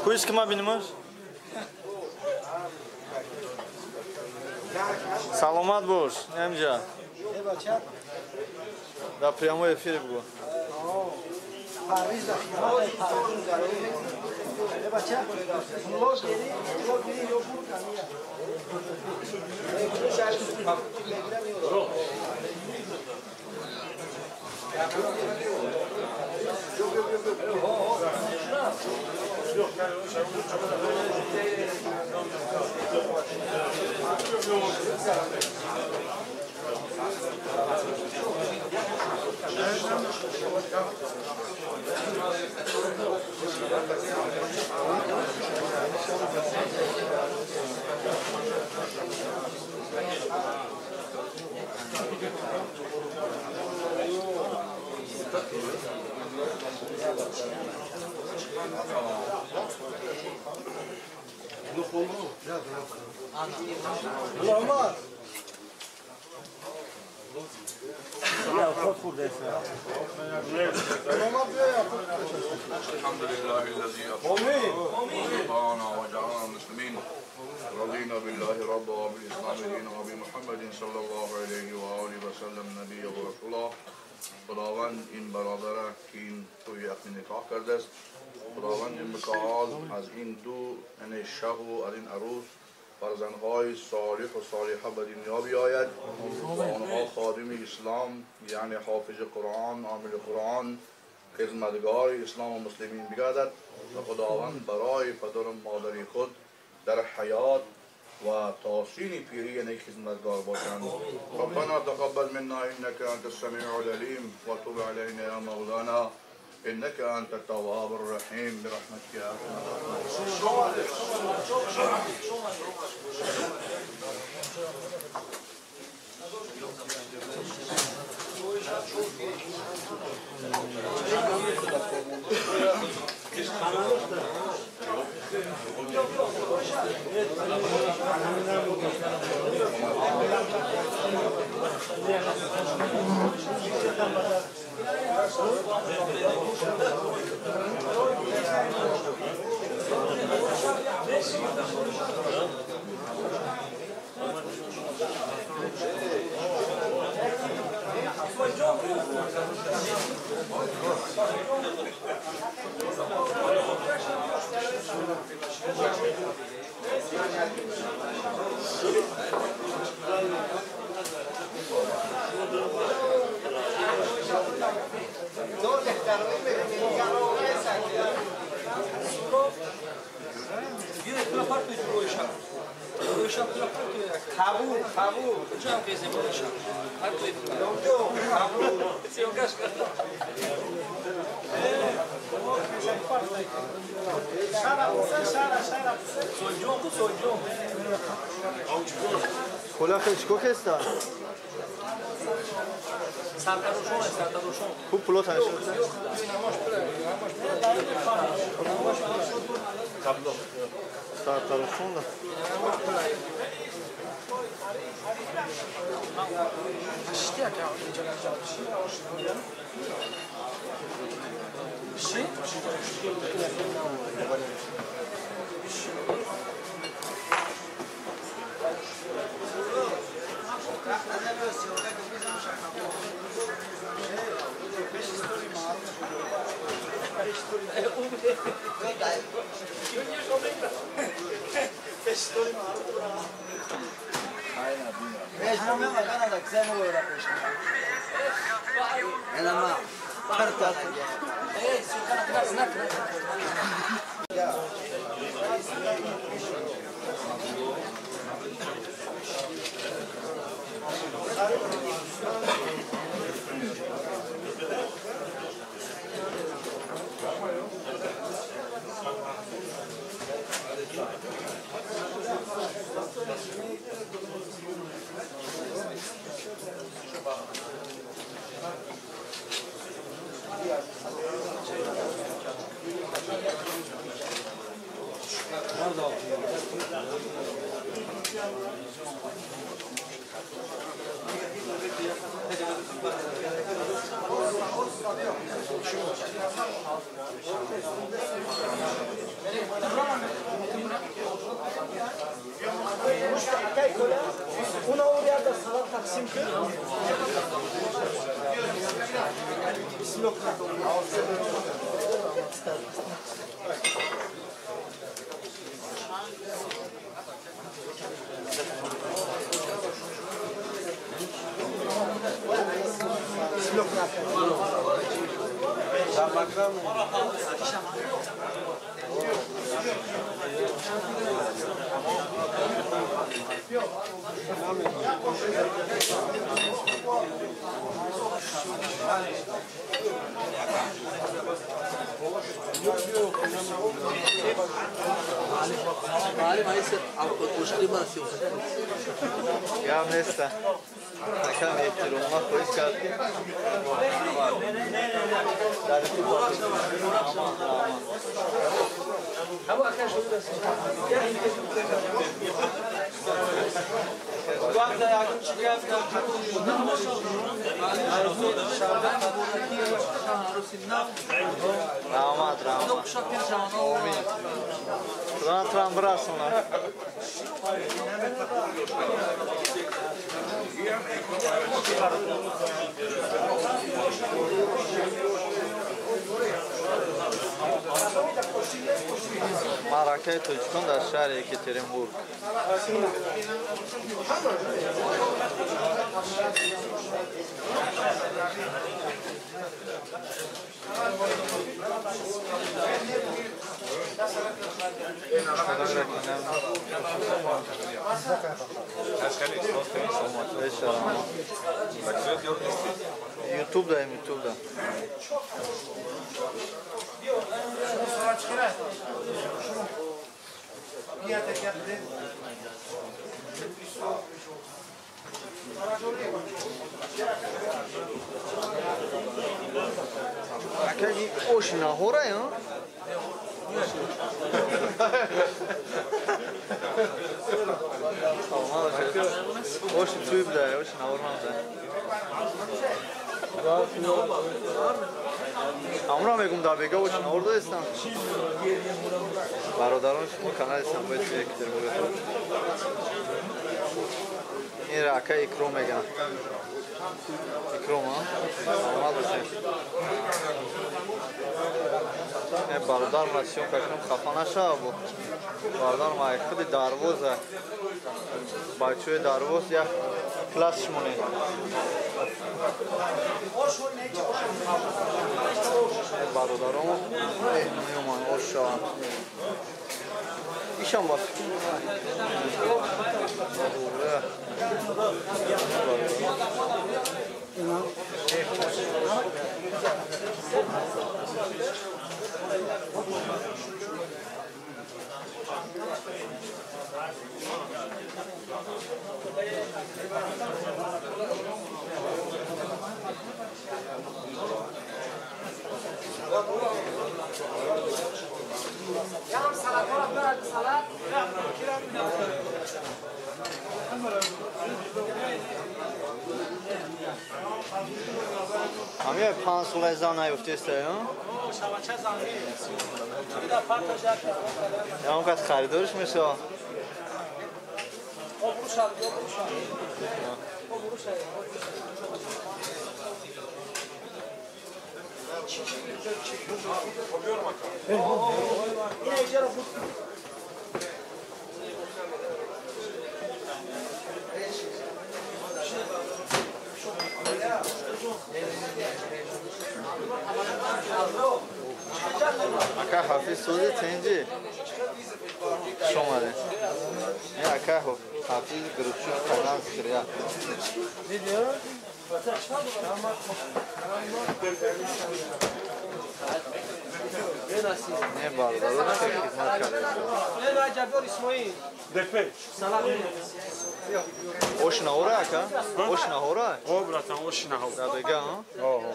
Куиш ки ма бинемаш? Саломат бош, немҷа. Дар прямой эфир бугу. الحمد لله الذي أطعنا وجعلنا مسلمين رضينا بالله ربا وبالإسلام دينا وبمحمد صلى الله عليه وآله وسلم نبي ورسوله. خداوند این برادر که این توی عقد نکاح کرده است، خداوند متعال از این دو یعنی شه و از این عروس فرزندهای صالح و صالحه به دنیا بیاید و آنها خادم اسلام یعنی حافظ قرآن، عامل قرآن، خدمتگار اسلام و مسلمین بگردد و خداوند برای پدر و مادر خود در حیات و تحسین پیری یعنی خدمتگار باشند. ربنا تقبل منا انك انت السميع العليم وتب علينا يا مولانا انك انت التواب الرحيم برحمتك يا ارحم الراحمين. خوب پلوت هنشه سرطرشون Гап неста. Акам эҳтиромона хоҳиш кард ки дар Раҳмат, раҳмат. Омин. Худо натурам бирасонад. Маъракаи тоҷикон дар шаҳри Екатеринбург. Ютуб даем, ютуб да. Акаги ош наҳора, а? Ош туй буда, ош наҳор набуда. Амро мегум дар бега ош наҳор додестам. Бародарон шумо канали Самбои ТВ Екатеринбург. Ин ака Икром меган. Икром, а? Саломат бошед. Бародар ма съёмка кунам хафа нашава бо. Бародар ма худи дарвоза. Бачаҳои дарвоз як класс шумонед. Бародарон меоманд ош шаванд. Ишам ба Ҳамин 5 солаи зан наёфтеста, ягон кас харидориш мешавад. Ака Ҳафиз сози тенҷи хуш омадед. Ака Ҳафиз Гручук Таганскрия. Не бародаро чӣ хизмат кардед. Ош наҳора ака? Ош наҳора? О, братан, ош наҳор. Да бега, а? О, о.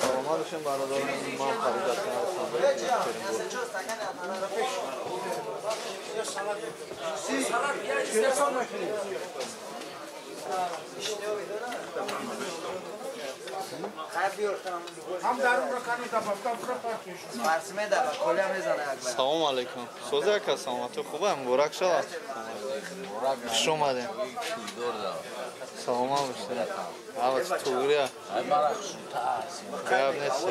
Саломат. Саломат бошем бародарон, ман Фарид ҳастам аз Салом алейкум. Созе ака, саломатӣ хубе? Муборак шавад. Хуш омадем. Саломат бошед. Аваз туғрия. Гап нест.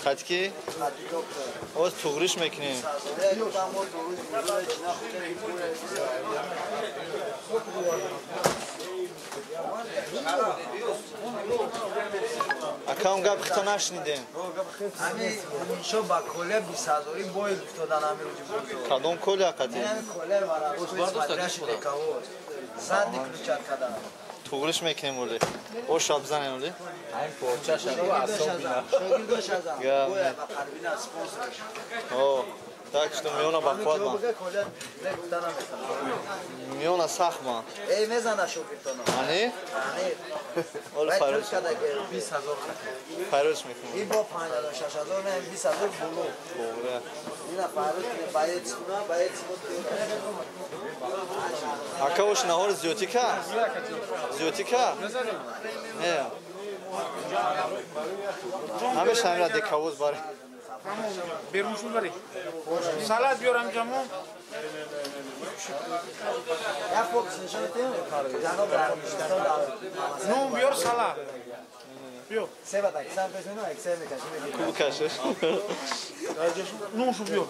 Хатки? Оз туғриш мекунем. Акам гап хито нашнидем. Ами шо ба коле 20,000 бой уфтодан ами рӯзи бозор. Кадом коле акати? Ами коле вара. Задний ключат кадан. Туғриш мекунем оле. О шаб занем оле. Айн порча шаро асоб бина. Шогирдош азам. Боя ба Қарбина спонсорш. О, так что миёна бақват ман. Миёна сахт ман. Эй мезана шогирдона. Ани? Ани. Оле фарӯш. 20,000. Фарӯш мекунем. И бо 5,000, 6,000, не 20,000 боло. Туғри. Ина фарӯш не боец куна, боец мо. Ака ош наҳор зиётӣ ка? Зиётӣ ка? Не. Ҳамеша ҳамира декавоз баре. Берун бари. Салат биёрам ҷамо. Нун биёр салат. Биё. Ку кашиш. Нуншу биё.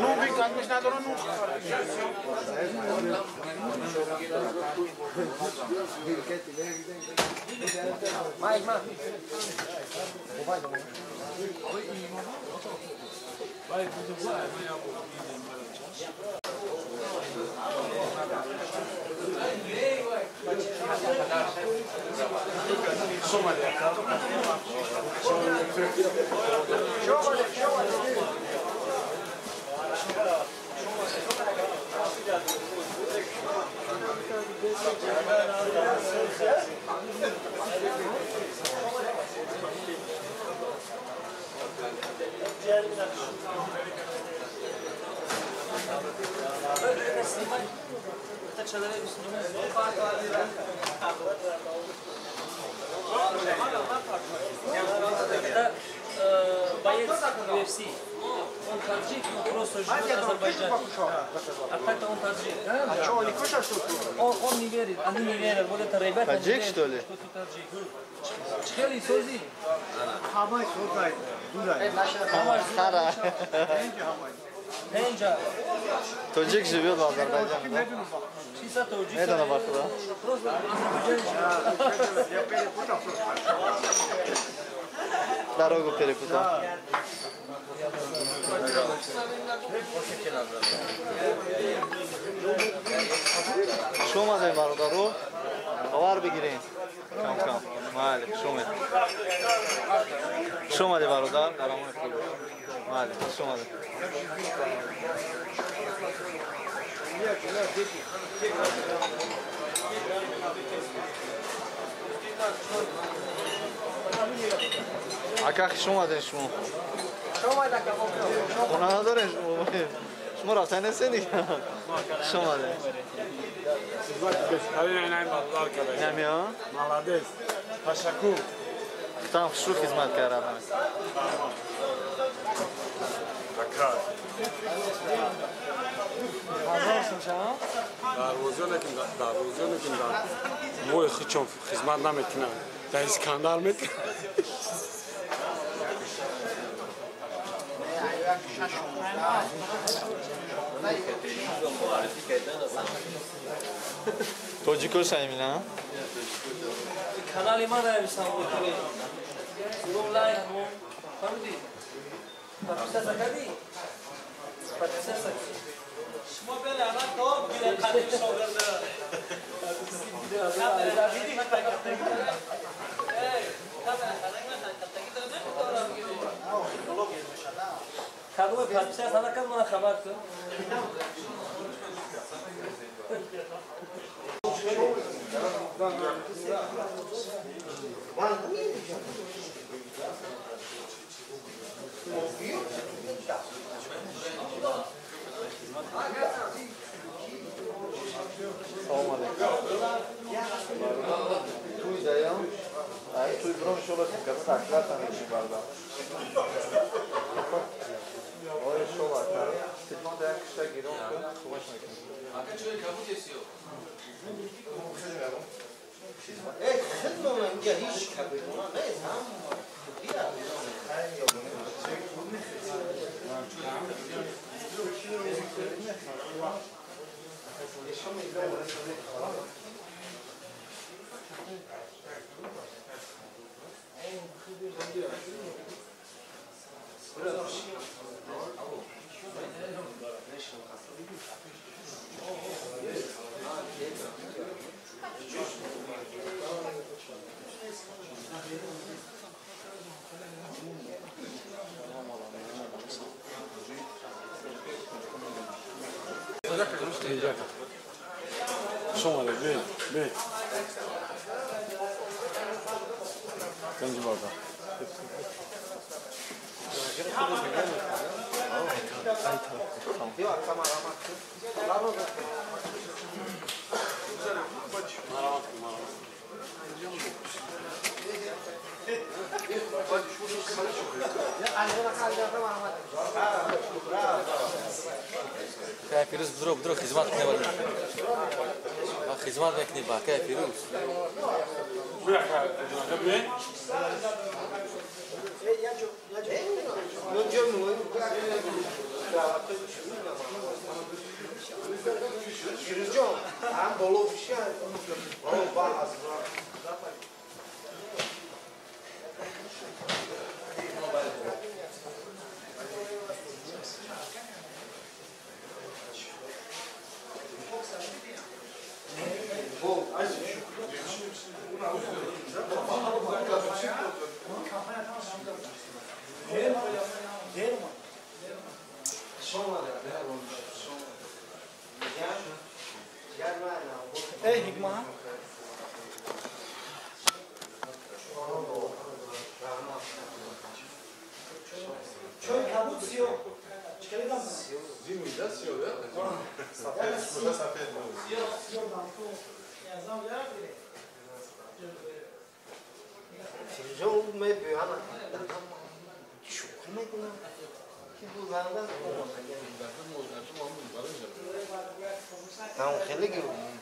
Нун би кашмиш надора нун. Это боец UFC. Он таджик, но просто живет в Азербайджане. А так-то он таджик. А что, он не кушал что-то? Он не верит, они не верят. Вот это ребята не Таджик, верят, что ли? Что ты таджик. Чхели сози. Хамай созай. Дурай. Хара. Пенджа. Тоҷик живет в Азербайджане, да? Чисто таджик. Медонам ба худо. Просто Азербайджан. Я перепутал. Дорогу перепутал. Хуш омадем бародару. Хабар бигирем. Кам кам. Майли, хуш омадем. Хуш омадем бародар. Дар амони худо. Майли, хуш омадем. Ака хуш омадем шумо. Хона надорем шумо. Шумо рафта нестед дига. Хуш омадем. Намиё? Молодец. Ташаккур. Там хушу хизмат кардам. Дарвозаёне ки дар мои хичон хизмат намекунанд, дар Искандар мекунанд. Тоҷикоша имина? Канали ман нависам бутуни. Сурум лайк мон. Фаҳмидӣ? Подписаться кардӣ? Подписаться. Шумо беле ана то биле қадим шогирда. Кадоме подписаться накард, мана хабар кун. Салом алейкум. Туй даям. Ай туй бром шола каса аклата меши барда. Ой шола та. Телефон да кишта гирон кун, хубаш мекунем. Ака чой кабут есиё. Эй, хидмат инҷа ҳеч кабутона нест, ҳам бия. Шумо бе, бе. Ганҷи барда. Кай Фирӯз бидро бидро хизмат кунем. Хизмат мекунем ба кай Фирӯз. Фирӯзҷон, ҳам боло биши, боло ба аз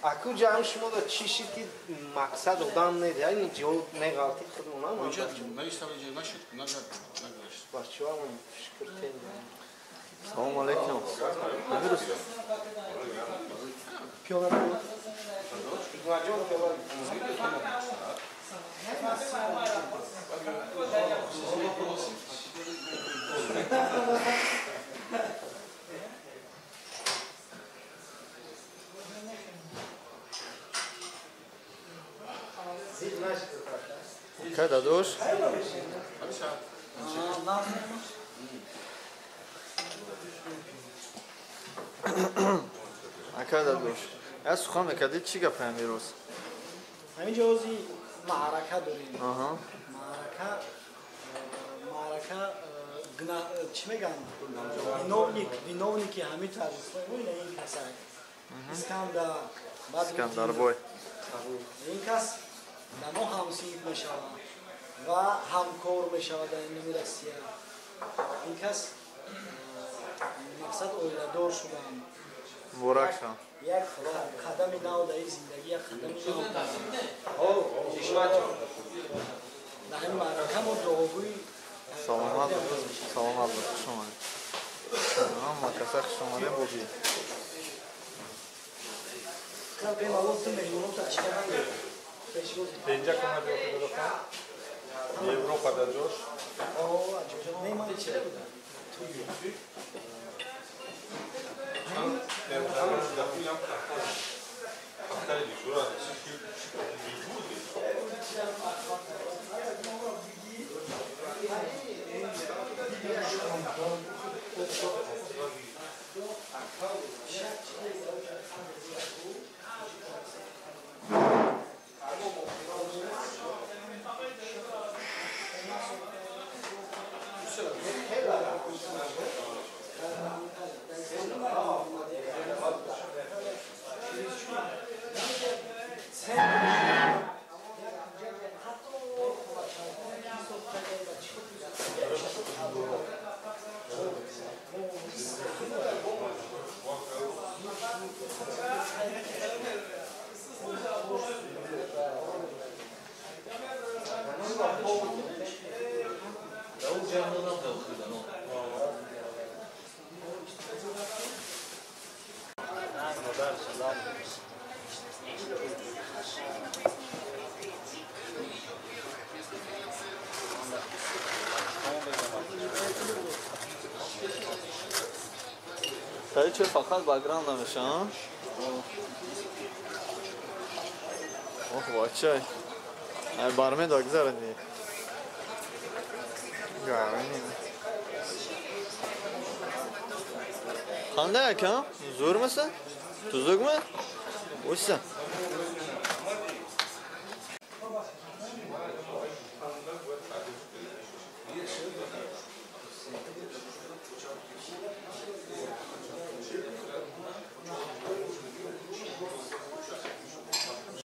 Аку ҷамъ шумо да чӣ шид ки мақсад одам не, яъне ҷавоб неғалтид худмон. Бачаҳо шукр тем. Салом алейкум. Амирус. Пиёла буд. Кай дадош? Акай дадош. Аз сухан мекардӣ чӣ гапа амирӯз? Ҳамин ҷо ози маърака дорем. Маърака маърака чӣ мегӯям? Виновник, виновники ҳамин торжество ина ин каса. Искандар, Искандарбой. Ин кас дар мо ҳамсинф мешавад ва ҳамкор мешавад дар ин Россия. Ин кас мақсад оиладор шудан. Муборак шавад. Як қадами нав дар ин зиндагӣ, як қадами нав. Дар ҳамин маърака мо дуогӯи саломат саломат бош, хуш омадед. Ҳама каса хуш омадем боби. Инҷа кона ҷо худо Европа да ҷош. Чё фақат бакграунд намеша, а? Ох, бачай. Ай бармен догзарани. Гарани. Qanday akam? Zo'rmisan? Tuzukmi? O'shsan.